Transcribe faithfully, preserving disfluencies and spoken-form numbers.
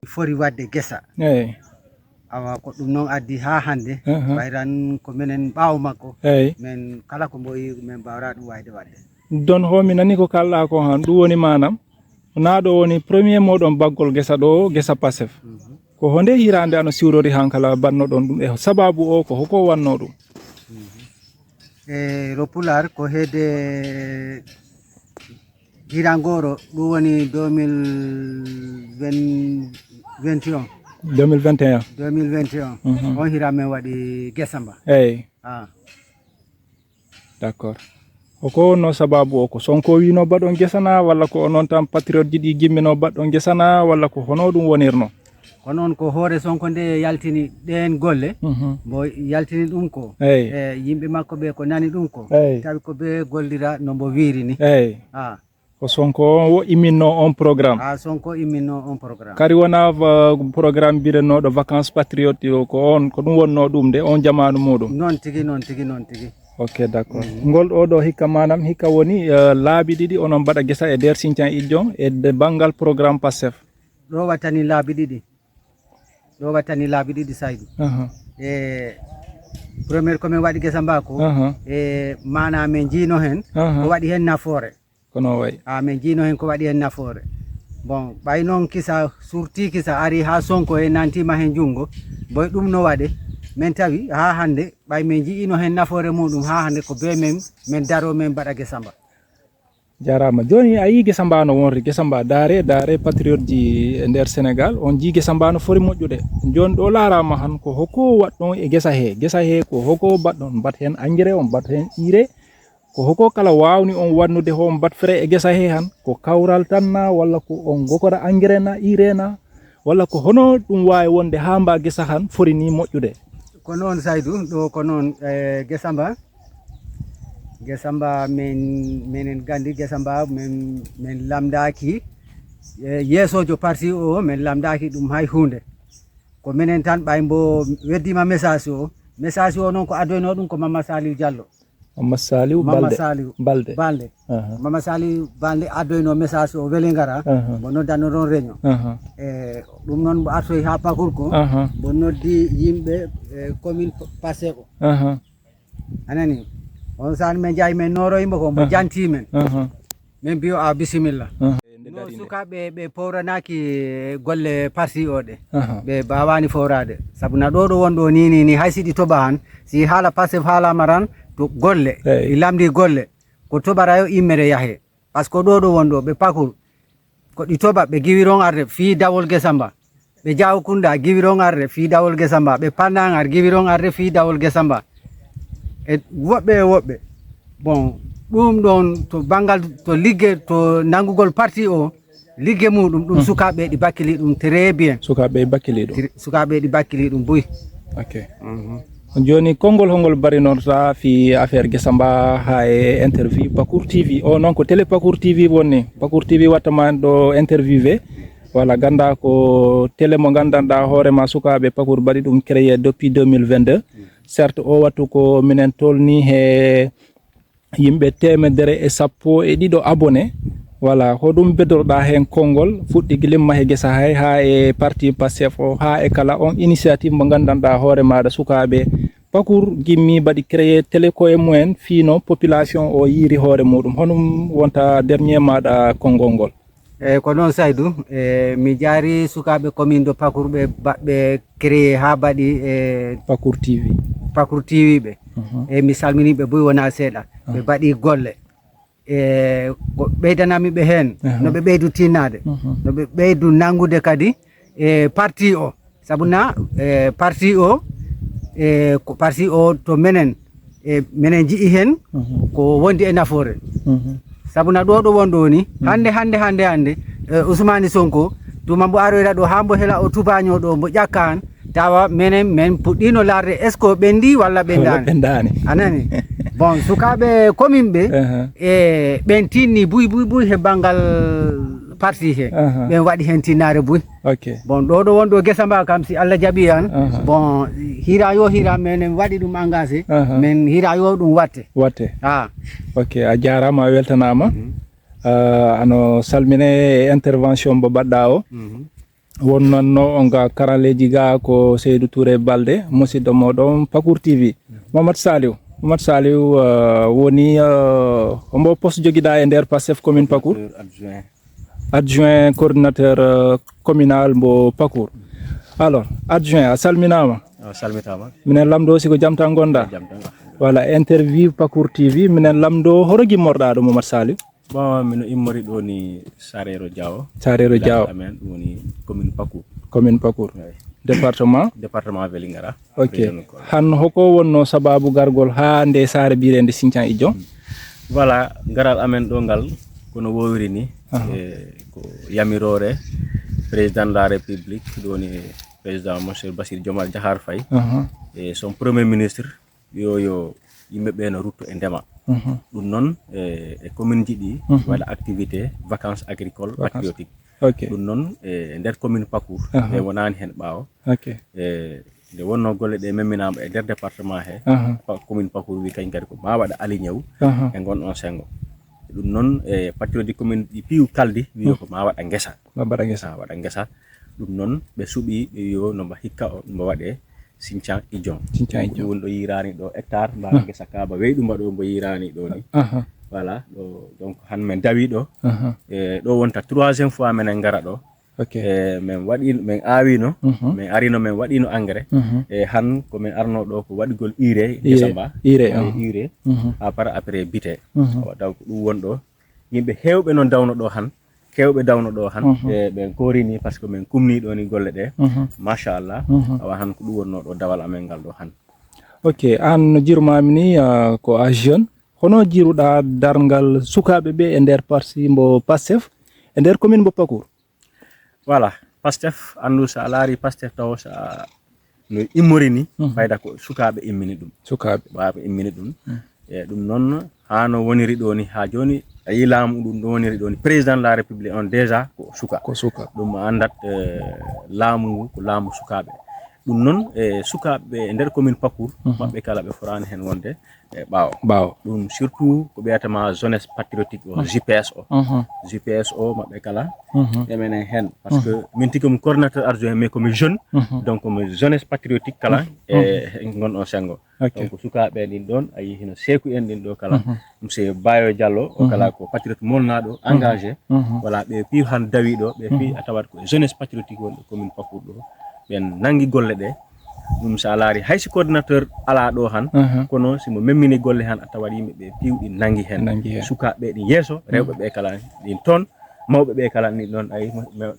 Fori waɗde gesa. Eyi. Awa, ko ɗum noon addi haa hannde. Aha. Ɓayran ko menen ɓaawo makko. Eyi. Men kala ko mboyi, men mbaawra ɗum wayde waɗde. Don ho mi nani ko kalɗa ko han, ɗum woni maanaam, naa ɗo woni premier moɗon baggol gesa ɗo, gesa Pastef. Mhm. Ko honde hiraande ano siwrori han kala bannoɗon ɗum e sababu o ko hoko wanno ɗum? Mhm. E ro Pulaar ko heede hirangoro ɗum woni deux mille vingt, vingt et un. Deux mille vingt et un. Deux mille vingt et un. Mhm. On hira men waɗi gesa mba. Eyi. Ah. D'accord. Ko ko wonno sababu o, ko Sonko wino baɗon gesa na, walla ko onon tan patriote ji ɗi gimmino baɗɗon gesa na, walla ko hono ɗum wonirno? Ko noon, ko hoore Sonko nde yaltini ɗeen golle, Mhm. mbo yaltini ɗum ko. Eyi. E yimɓe makko ɓe ko nani ɗum ko. Eyi. Tawi ko ɓe gollira no mbo wiiri ni. Eyi. Ah. Ko Sonko o imminno on programme? Ah, Sonko imminno on programme. Kadi wona va-, programme mbiɗennoɗo vacances patriotes o, ko on, ko ɗum wonno ɗum de, on jamaanu muɗum? Noon tigi, noon tigi, noon tigi. Ok, d'accord. Mhm. Ngol ɗo ɗo hikka maanaam hikka woni, eh, laabi ɗiɗi onon mbaɗa gesa e nder Sinthiang Idjon e de banngal programme Pastef? Ɗo wattani laabi ɗiɗi. Ɗo wattani laabi ɗiɗi, Saydu. Aha. E première ko min waɗi gesa mba ko, Aha. e maana min jiino heen, Aha. ko waɗi heen nafoore. Ko noon wayi. A, min jiino heen ko waɗi heen nafoore. Bon, ɓay noon kisa surti kisa ari haa Sonko e nantiima heen junngo, boy ɗum no waɗe. Min tawi haa hannde, ɓay min jiino heen nafoore muɗum haa hannde ko be min, min daro min mbaɗa gesa mba. Jaaraama. Jooni a yii gesa mba no wonri, gesa mba daare, daare patriote ji e nder Senegal, on jii gesa mba no fori moƴƴude. Jooni ɗo laaraama han ko hoko waɗɗon e gesa he? Gesa he ko hoko mbaɗɗon? Mbaɗ heen engrais, on mbaɗ heen ire? Ko hoko kala waawni on waɗnude ho mbaɗ frais e gesa he han? Ko kawral tan na, walla ko on gokora engrais na, ire na? Walla ko hono ɗum waawi wonde haa mba gesa han fori ni moƴƴude? Ko noon, Saydu, ɗo ko noon, e gesa mba. Gesa mba min, minen gandi gesa mba min, min lamdaaki, e yeesojo parti o, min lamdaaki ɗum hay huunde. Ko minen tan ɓay mbo weddima message o. Message o noon ko addoyno ɗum ko Mama Saliou Diallo. Mama Saliou Mama Balde. Saliou Balde. Balde. Aha. Mama Saliou Balde addoyno message o Vélingara. Aha. Mbo noddano ɗon réunion. Aha. E ɗum noon mbo artoy haa Pakour ko. Aha. Mbo noddi yimɓe, e, commune Passé o. Aha. A nani? On saan min njahi min nooroyi mbo ko mbo Aha. janti men. Aha. Min mbiyo a bisimilla. Aha. No sukaaɓe ɓe powranaaki golle parti o ɗe. Aha. Ɓe mbaawani fowraade. Sabu na ɗo ɗo won ɗo ni, ni, ni hay si ɗi toɓa han, si haala Pastef haalaama ran, to golle, Eyi. ɗi lamdi golle. Ko toɓara yo immere yahe. Parce que ɗo ɗo won ɗo ɓe Pakour, ko ɗi toɓa ɓe giwiron arde fii dawol gesa mba. Ɓe Jaawkunda giwiron arde fii dawol gesa mba. Ɓe Pandangar giwiron arde fii dawol gesa mba. E woɓɓe e woɓɓe. Bon, ɗum ɗon to banngal, to ligge, to nanngugol parti o, ligge muɗum, ɗum Mhm. sukaaɓe ɗi bakkili ɗum très bien. Sukaaɓe bakkili ɗum. Tri-, sukaaɓe ɗi bakkili ɗum buy. Ok. Mhm. Jooni, konngol hongol mbarinorta fii affaire gesa mba haa e interview Pakour T V? O noon ko télé Pakour T V woni. Pakour T V watta ma en ɗo interviewé. Wala ganda ko télé mo gandanɗa hoore ma sukaaɓe Pakour mbaɗi ɗum créé depuis deux mille vingt-deux. Certes, o wattu ko minen tolni he yimɓe teemedere e sappo e ɗiɗo abonné. Wala, hoɗum bedorɗa heen konngol fuɗɗi gilimma he gesa hay haa e parti Pastef o, haa e kala on initiative mo gandanɗa hoore maɗa sukaaɓe Pakour gimmi mbaɗi créé télé ko e mumen fii no population o yiiri hoore muɗum. Honum wonta dernier maɗa konngol ngol? E ko noon, Saydu, e mi jaari sukaaɓe commune de Pakour ɓe ba-, ɓe créé haa mbaɗi e Pakour T V. Pakour T V ɓe. Mhm. E mi salmini ɓe buy wonaa seeɗa. Ɓe Mhm. mbaɗi golle. E ko ɓeydanami ɓe heen, Mhm. no ɓe ɓeydu tinnaade, Mhm. no ɓe ɓeydu nanngude kadi e parti o. Sabu na, e, parti o, e, ko parti o to menen, e, menen nji'i heen Mhm. ko wondi e nafoore. Mhm. Sabu na ɗo ɗo won ɗo ni, Mhm. hannde, hannde, hannde, hannde, e, Ousmane Sonko, tuma mbo aroyra ɗo haa mbo hela o tubaño ɗo, mbo ƴakka han, tawa menen, men puɗɗino laarde est-ce que o ɓenndi walla ɓenndaani? Ɓenndaani. A nani? Bon, sukaaɓe commune ɓe, Aha. e, ɓen tinni buy, buy, buy he banngal parti he. Aha. Ɓen waɗi heen tinnaare buy. Ok. Bon, ɗo ɗo won ɗo gesa mba kam, si Allah jaɓi an, Aha. bon, hira yo hira, men en waɗi ɗum engagé, Aha. men hira yo ɗum watte. Watte. Ah. Ok, a jaaraama, a weltanaama. Mhm. Ah, ano salmine e intervention mbo mbaɗɗa o. Mhm. Wonnanno on ga karaleji ga ko Seydou Touré Balde, musidɗo moɗon Pakour T V. Mamadou Saliou, Mamadou Saliou, ah, woni, ah, ombo poste jogiɗa e nder Pastef commune Pakour? Adjoint. Adjoint coordinateur, ah, communal mbo Pakour. Alors, adjoint, a salminama. A salmitama. Minen lamdo siko jam tan gonda. Jam tan. Voilà, interview Pakour T V, minen lamdo horo gimmorɗa ɗo Mamadou Saliou? Bon, mino immori ɗo ni Sarero Diawo. Sarero Diawo. Amen, ɗum woni commune Pakour. Commune Pakour. Eyi. Département? Département Vélingara. Ok. Région Kolda. Han hoko wonno sababu gargol ha nde saare birende Sinthiang Idjon? Voilà, garal amen ɗo ngal kono wowiri ni, aha, e ko yamiroore président de la République, ɗo woni président monsieur Bassirou Diomaye Diakhar Faye, aha, e son premier ministre, yo, yo yimɓe ɓe no rutto e ndema. Mhm. Ɗum noon, e, e commune ji ɗi, mhm, waɗa activité vacances agricoles, vacances, patriotiques. Ok. Ɗum noon, e nder commune Pakour, aha, ɓe wonaani heen ɓaawo. Ok. E nde wonno golle ɗe memminaama e nder département he, aha, pa-, commune Pakour wi kañ kadi ko ma waɗa ali ñaw, aha, e ngon on sengo. Ɗum noon, e patriote commune ɗi piiw kaldi, wi, mhm, ko ma waɗa ngesa. Ma waɗa ngesa. Ma waɗa ngesa. Ɗum noon, ɓe suɓi, ɓe yo no mba hikka o, mba waɗe Sinthiang Idjon. Sinthiang Idjon. Ɗum woni ɗo yirani ɗo hectare, mba, aha, ngesa ka ba weyɗu mba ɗo mbo yirani ɗo ni. Aha. Voilà, ɗo, donc han men dawi ɗo. Aha. E ɗo wonta troisième fois menen ngara ɗo. Ok. E men waɗi, men awino, mhm, men arino, men waɗino engrais. Mhm. E han ko men arno ɗo ko waɗigol urée, ngesa mba. Urée, e aha, urée. Mhm. Après, après bite. Mhm. Awa, donc ɗum won ɗo. Yimɓe hewɓe noon dawno ɗo han. Kewɓe dawno ɗo han, mhm, e ɓen korini, parce que min kumni ɗo ni golle ɗe. Mhm. Machallah. Mhm. Awa han ko ɗum wonno ɗo dawal amen ngal ɗo han. Ok, an no jirmami ni, ah, ko a jeune. Hono jiruɗa darngal sukaaɓe ɓe e nder parti mbo Pastef, e nder commune mbo Pakour? Voilà, Pastef, anndu sa laari Pastef taw sa no immori ni, mhm, fayda ko sukaaɓe immini ɗum. Sukaaɓe. Sukaaɓe immini ɗum. Mhm. E ɗum noon, haa no woniri ɗo ni, haa jooni, a yii laamu ɗum no woniri ɗo ni, président de la République on déjà ko suka. Ko suka. Ɗum anndat, eh, laamu ngu ko laamu sukaaɓe. Ɗum noon, e sukaaɓe e nder commune Pakour, mhm, maɓɓe kala ɓe foraani heen wonde e ɓaawo. Ɓaawo. Ɗum surtout ko ɓeyata ma jeunesse patriotique o, mhm, J P S o. Mhm. J P S o maɓɓe kala, mhm, emenen heen. Par ce que, mhm, min tigi ko mi coordinateur adjoint, mais ko mi jeune. Mhm. Donc, ko mi jeunesse patriotique kala, mhm, e, mhm, e ngon on sengo. Ok. Donc, sukaaɓe ɗin ɗon, a yii hino seeku en ɗin ɗo kala. Mhm. Monsieur Bayo Diallo, o, mhm, kala ko patriote molnaɗo, mhm, engagé. Mhm. Voilà, ɓe piiw han dawi ɗo, ɓe piiw, mhm, a tawat ko jeunesse patriotique wonɗo commune Pakour ɗo. Ɓen nangi golle ɗe. Ɗum sa laari, hay si coordinateur ala ɗo han, mhm, kono si mo memmini golle han, a tawat yimɓe ɓe piiw ɗin nangi hen. Nangi hen. Sukaaɓe ɗin yeeso, mhm, rewɓe ɓe kala ɗin ton, mawɓe ɓe kala ɗin ɗon, ay, mo, mo,